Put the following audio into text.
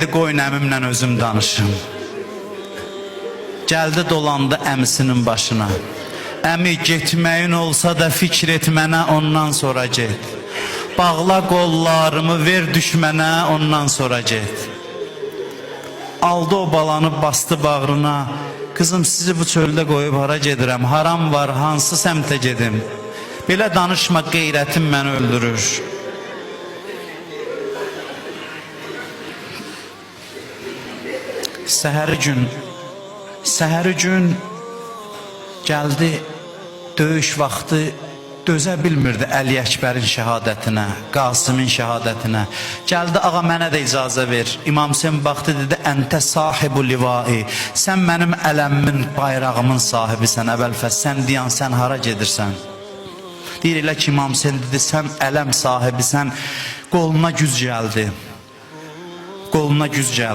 Dedi qoyun əmimlə özüm danışım. Gəldi dolandı əmisinin başına. Əmi, getməyin olsa da fikr et mənə, ondan sonra get. Bağla qollarımı, ver düşmənə, ondan sonra get. Aldı o balanı, bastı bağrına. Qızım, sizi bu çöldə qoyub hara gedirəm? Haram var, hansı səmtə gedim? Belə danışma, qeyrətim məni öldürür. Səhəri gün, səhəri gün gəldi döyüş vaxtı, dözə bilmirdi Əli Əkbərin şəhadətinə, Qasımın şəhadətinə. Gəldi, ağa, mənə də icazə ver. İmam Hüseyn baxdı, dedi: "Əntə sahibu livai. Sən mənim ələmimin, bayrağımın sahibisən, Əbəlfəz. Sən diyan, sən hara gedirsən?" Deyir elə ki İmam Hüseyn dedi: "Sən ələm sahibisən." Qoluna güc gəldi. Qoluna güc gəldi.